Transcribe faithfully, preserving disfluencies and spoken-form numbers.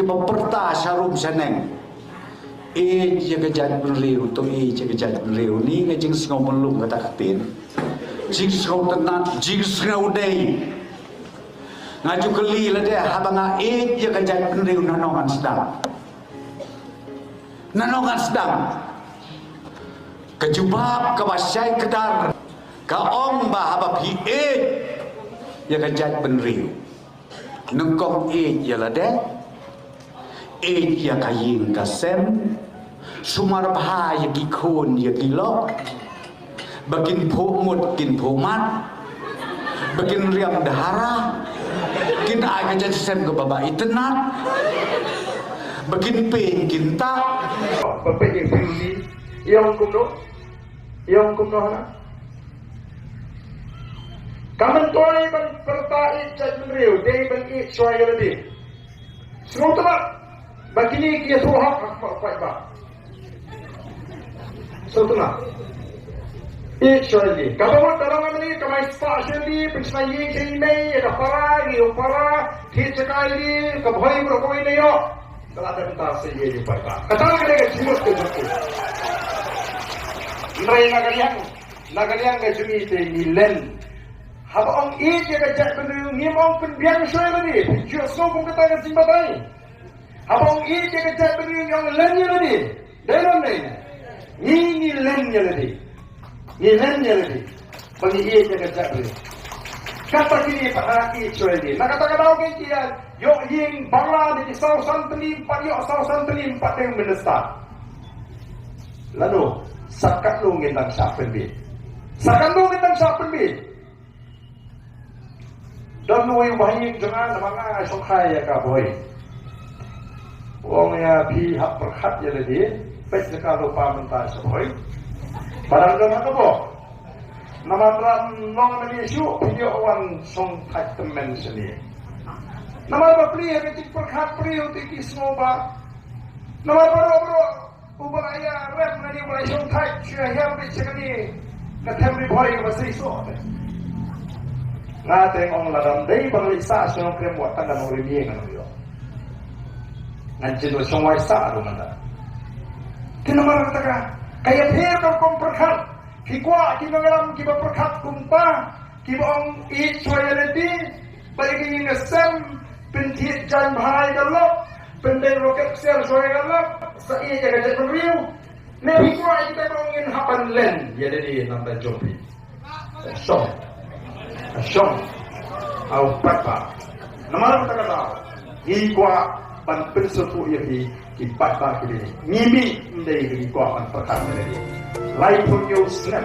Ba pyrta sha rum sha neng. Ïeit ïa ka jaitbynriew, to ïeit ïa ka jaitbynriew. Ni nga jingsngew mlung kata ka ktien. Jingsngew tynnat, jingsngew dei. Nga ju kylli lade, haba nga ïeit ïa ka jaitbynriew, nano ngan sdang? Nano ngan sdang? Ka jubab kaba shai kdar ka ong ba haba phi ïeit ïa ka jaitbynriew, nyngkong ïeit ïa lade, ïeit ïa ka ïing ka sem, sumar bha ïa ki khun ïa ki lok, ba kin phuh mut kin phuh mat, ba kin riam dhara, kin ai ka jait sem kaba ba itynnat, ba kin pyn kin ta. Ba pyn ïa pyn ni, ïong kumno, ïong kumno hana. Ka myntoi ban pyrta ïeit jaitbynriew, dei ban ïeit shuwa ïa lade. Sngewtynnat ba kine ki ïathuh hok ha khmat paidbah. Sngewtynnat. Ïeit shuwa ïa lade. Kaba mut da long ïa lade, ka bai spah shuwa ïa lade, pynshna ïing sha i mei, ïa ka para, ïa u para, thied jaka ïa lade, ka bhoi baroh kawei na ïoh. Ka la dep mynta sa ïa ïa u paidbah. Kata ka dei ka jingmut ka jong u. Hynrei na ka liang, na ka liang ka jong ngi te ngi len. Haba ong ïeit ïa ka jaitbynriew, ngim ong pynbiang shuwa ïa lade. Pynjur sngew kum kata ka jingbatai. Haba ong ïeit ïa ka jaitbynriew, ngi ong len ïa lade. Dei ne em dei? Ngi, ngi len ïa lade. Ngi len ïa lade. Ba ngi ïeit ïa ka jaitbynriew. Kata kine pat ha ïeit shuwa ïa lade. Na kata ka daw ki ïa ïoh ïing bangla ne ki saw san tylli, pat ïoh saw san tylli, pat dei u minister. Lano, sa katno ngin dang shah pynbieit? Sa katno ngin dang shah pynbieit? Don uwei u bahaïing jong nga, namar nga shongkhia ïa ka bhoi. U ong ïa phi hap pyrkhat ïa lade, peit jaka lypa mynta sha bhoi. Ba dang don ha ka bok. Namar lada ym long mane shuh, phi ïoh wan shongthait tymmen shane. Namar ba plie ha ka jingpyrkhat briew te ki sngew ba. Namar baroh baroh. Uba la ïa rep na ni, uba la shongthait sha hiar bit sha kane ka them ri bhoi kaba seisoh te. Nga te ong lada ym dei ba nga leit sah sha Nongkrem wat tang ka nongrim ïing ngan ïoh. Ngan jin ba shong wai sah ruh mynta. Te namar kata ka, ka ïapher ka rukom pyrkhat. Ki kwah ki nongïalam kiba pyrkhat kumta, kiba ong ïeit shuwa ïa lade, ba ïa ka ïing ka sem, pynthied jaiñ bha ïa ka lok, pyndeng roket ksiar shuwa ïa ka lok, sa ïeit ïa ka jaitbynriew. Ne phi kwah ïa kita ba ong ngin hap ban len ïa lade na ka bynta jong phi. Shong. Shong. Aw paidbah. Namar kata ka daw ngi kwah ban pynsngewthuh ïa phi ki paidbah ki dei. Ngi mih ym dei ngi kwah ban pyrkhat ïa lade. Laiphew hynñiew snem.